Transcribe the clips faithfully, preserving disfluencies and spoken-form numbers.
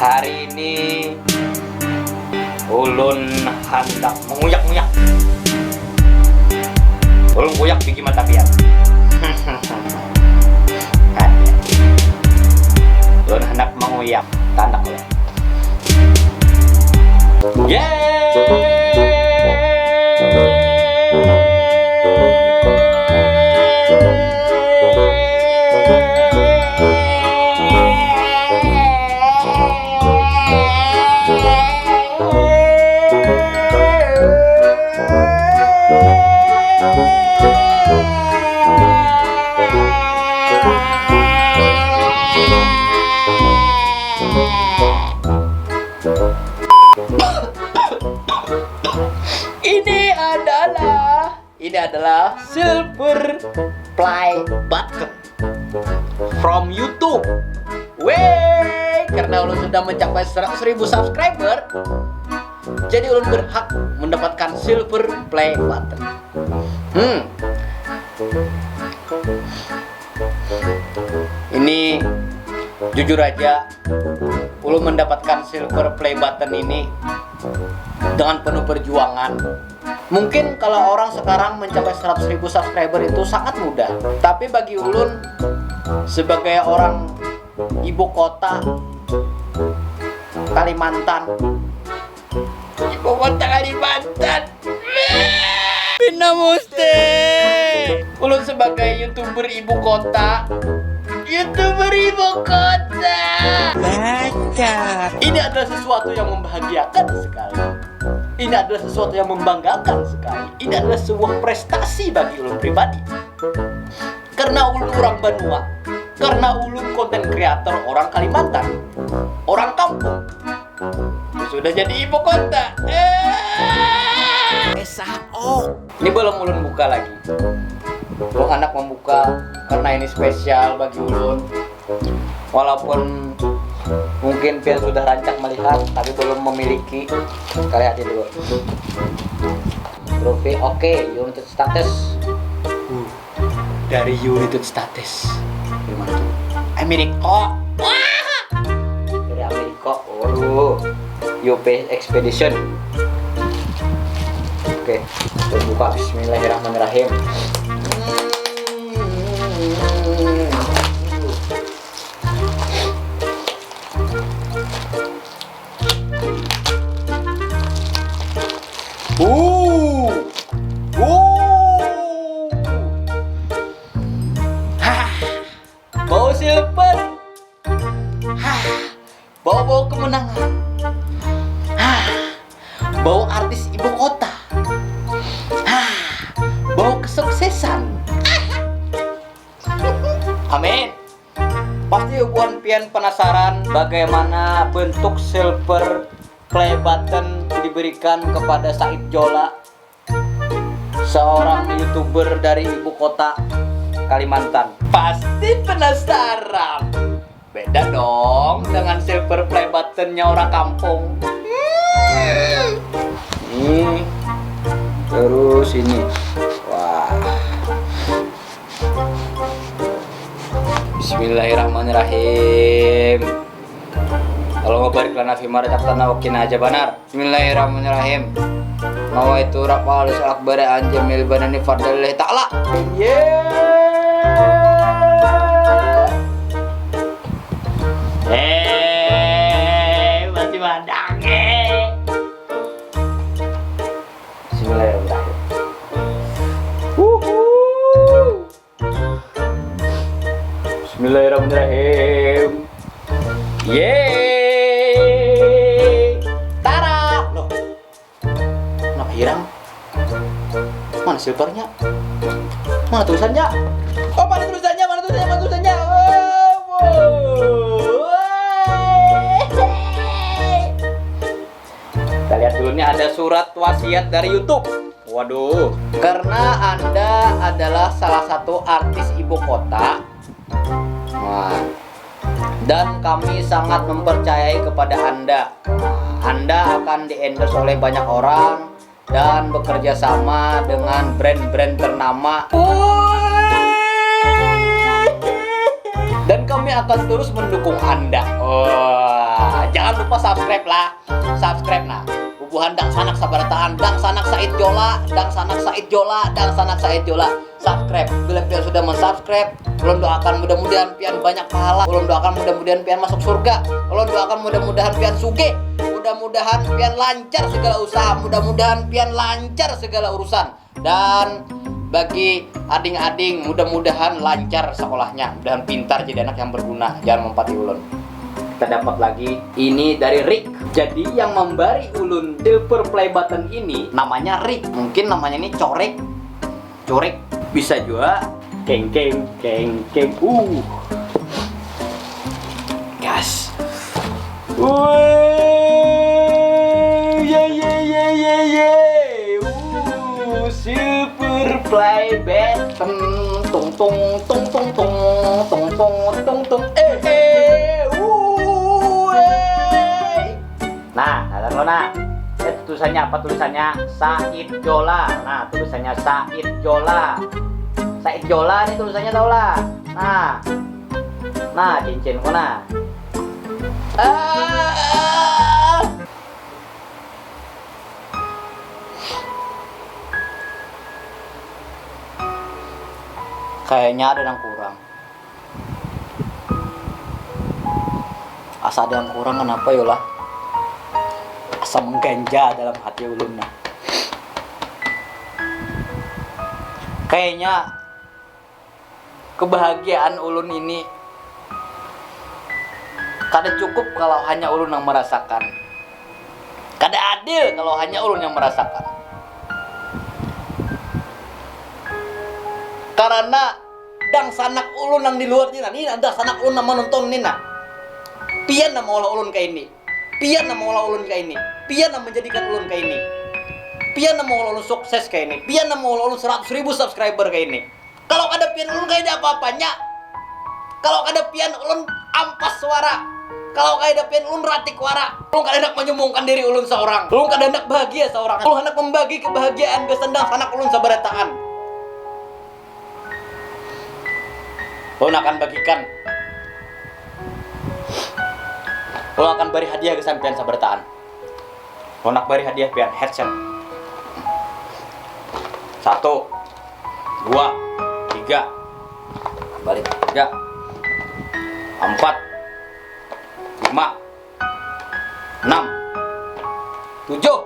Hari ini ulun handak menguyak-nguyak. Ulun kuyak bigi mata pian. Ulun handak menguyak tandak ulun. Yeay. Ini adalah, ini adalah silver play button from YouTube. Wey, karena ulun sudah mencapai seratus ribu subscriber, jadi ulun berhak mendapatkan silver play button. Hmm. Ini jujur aja, ulun mendapatkan silver play button ini dengan penuh perjuangan. Mungkin kalau orang sekarang mencapai seratus ribu subscriber itu sangat mudah. Tapi bagi ulun sebagai orang ibu kota Kalimantan, ibu kota Kalimantan. Pina Musti. Ulun sebagai YouTuber ibu kota. YouTuber ibu kota. Baca. Ini adalah sesuatu yang membahagiakan sekali. Ini adalah sesuatu yang membanggakan sekali. Ini adalah sebuah prestasi bagi ulun pribadi. Karena ulun orang banua, karena ulun konten kreator orang Kalimantan, orang kampung, sudah jadi ibu kota. Eh. Esa oh. Ini belum ulun buka lagi. Ulun handak membuka karena ini spesial bagi ulun. Walaupun mungkin pian sudah rancak melihat, tapi belum memiliki. Kalian lihat dulu. Rupi, oke, United States. Uh, dari United States. Dari mana tuh? Amerika. Wah! Dari Amerika. Waduh. U P Expedition. Oke, kita buka. Bismillahirrahmanirrahim. Uh. Uh. Hah. Bau silver. Hah. Bau-bau kemenangan. Hah. Bau artis ibu kota. Hah. Bau kesuksesan. Amin. Pasti buhan pian penasaran bagaimana bentuk silver play button diberikan kepada Said Jola, seorang YouTuber dari ibu kota Kalimantan. Pasti penasaran. Beda dong dengan silver play buttonnya orang kampung. Hmm. Ini terus ini. Wah. Bismillahirrahmanirrahim. Allahumma barik lana fima razaqtana wa qina aja banar. Bismillahirrahmanirrahim. Nawaitu rafa'al akbar an jamil banani fadlillahi ta'ala. Yeay. Eh, masih mandang, eh. Bismillahirrahmanirrahim. Wuhu. Bismillahirrahmanirrahim. Yeay. Tara. Loh. Kenapa hilang? Mana silvernya? Mana tulisannya? Oh, mana tulisannya? Mana tulisannya? Mana tulisannya? Oh, boy. Kita lihat dulu nih, ada surat wasiat dari YouTube. Waduh. Karena Anda adalah salah satu artis ibu kota. Nah, dan kami sangat mempercayai kepada Anda. Anda akan di-endorse oleh banyak orang dan bekerja sama dengan brand-brand ternama. Dan kami akan terus mendukung Anda. Wah, jangan lupa subscribe lah. Subscribe nah. Bubuhan dangsanak sabarataan, dangsanak Said Jola, dangsanak Said Jola, dangsanak Said Jola. Subscribe. Bila pian sudah mensubscribe, ulun doakan mudah-mudahan pian banyak pahala. Ulun doakan mudah-mudahan pian masuk surga. Ulun doakan mudah-mudahan pian sugih. Mudah-mudahan pian lancar segala usaha. Mudah-mudahan pian lancar segala urusan. Dan bagi ading-ading, mudah-mudahan lancar sekolahnya, mudahan pintar jadi anak yang berguna, jangan mempati ulun. Kita dapat lagi ini dari Rick. Jadi yang memberi ulun silver play button ini namanya Rick. Mungkin namanya ini Corek. Corek bisa juga. Keng keng keng keng. Uh. Gas. Woi, ye ye ye ye ye. Uh, silver play button. Tung tung tung tung tung tung tung tung tung. Eh eh. Uh, eh. Nah, nah, nah, nah. Eh, tulisannya apa tulisannya? Said Jola. Nah, tulisannya Said Jola. Said Jola nih tulisannya tau lah. Nah. Nah, cincinku nah. Ah. Kayaknya ada yang kurang. Asa ada yang kurang, kenapa yolah? Asa mengganja dalam hati ulun nah. Kayaknya kebahagiaan ulun ini kada cukup kalau hanya ulun yang merasakan. Kada adil kalau hanya ulun yang merasakan. Karena dangsanak ulun nang di luar ni nah, ni nah, dangsanak ulun nang menonton ni nah. Pian nang maulah ulun kaini. Pian nang maulah ulun kaini. Pian nang menjadikan ulun kaini. Pian nang maulah ulun sukses kaini. Pian nang maulah ulun seratus ribu subscriber kaini. Kalau kada pian ulun kada ada apa-apanya. Kalau kada pian ulun ampas suara. Kalau kada pian ulun ratik wara. Ulun kada hendak menyombongkan diri ulun seorang. Ulun kada hendak bahagia seorang. Ulun hendak membagi kebahagiaan gasan dangsanak ulun sabarataan. Ulun akan bagikan. Ulun akan bari hadiah gasan pian sabarataan. Ulun handak bari hadiah pian headset. Satu, dua, tiga. Balik. Tiga. Empat. Lima. Enam. Tujuh.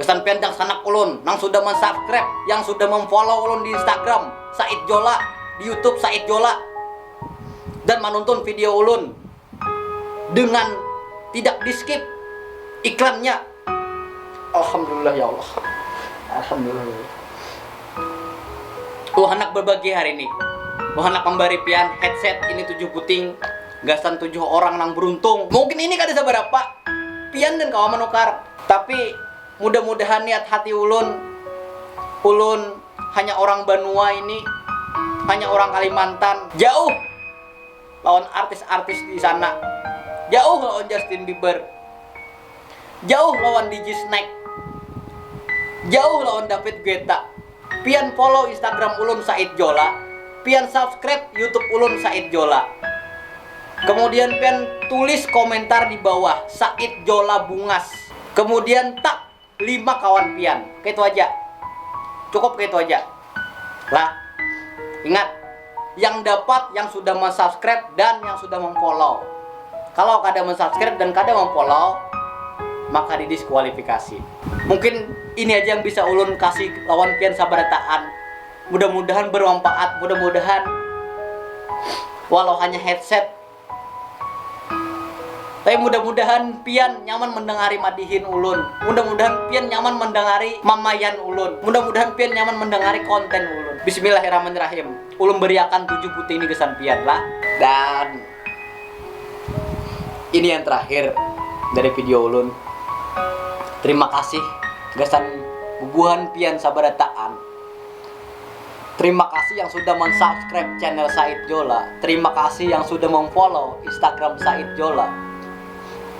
Gasan pian dangsanak ulun nang sudah mensubscribe, yang sudah memfollow ulun di Instagram Said Jola, di YouTube Said Jola, dan menonton video ulun dengan tidak di-skip iklannya. Alhamdulillah ya Allah. Alhamdulillah ya Allah. Ulun handak berbagi hari ini. Ulun handak membari pian headset ini tujuh puting gasan tujuh orang nang beruntung. Mungkin ini kada seberapa pian dan kawa menukar, tapi mudah-mudahan niat hati ulun, ulun hanya orang banua ini, hanya orang Kalimantan, jauh lawan artis-artis di sana. Jauh lawan Justin Bieber. Jauh lawan D J Snake. Jauh lawan David Guetta. Pian follow Instagram ulun Said Jola. Pian subscribe YouTube ulun Said Jola. Kemudian pian tulis komentar di bawah Said Jola Bungas. Kemudian tag lima kawan pian. Kaitu aja. Cukup kaitu aja. Lah, ingat, yang dapat yang sudah mensubscribe dan yang sudah memfollow. Kalau kada mensubscribe dan kada memfollow, maka didiskualifikasi. Mungkin ini aja yang bisa ulun kasih lawan pian sabarataan. Mudah-mudahan bermanfaat, mudah-mudahan walau hanya headset, tapi mudah-mudahan pian nyaman mendengari madihin ulun. Mudah-mudahan pian nyaman mendengari mamayan ulun. Mudah-mudahan pian nyaman mendengari konten ulun. Bismillahirrahmanirrahim. Ulun beriakan tujuh puting ni gasan pian lah. Dan ini yang terakhir dari video ulun. Terima kasih gasan Bubuhan pian sabarataan, terima kasih yang sudah mensubscribe channel Said Jola. Terima kasih yang sudah memfollow Instagram Said Jola.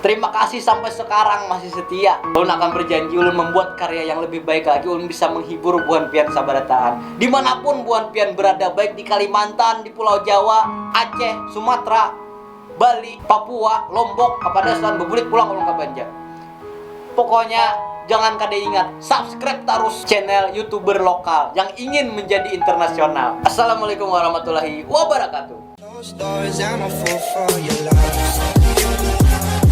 Terima kasih sampai sekarang masih setia. Ulun akan berjanji ulun membuat karya yang lebih baik lagi. Ulun bisa menghibur buhan pian sabarataan dimanapun buhan pian berada, baik di Kalimantan, di Pulau Jawa, Aceh, Sumatera, Bali, Papua, Lombok, Kapadasan, bebulik pulang ulun ka Banjar. Pokoknya jangan kada ingat subscribe terus channel youtuber lokal yang ingin menjadi internasional. Assalamualaikum warahmatullahi wabarakatuh. Closed doors, I'm a fool for your love.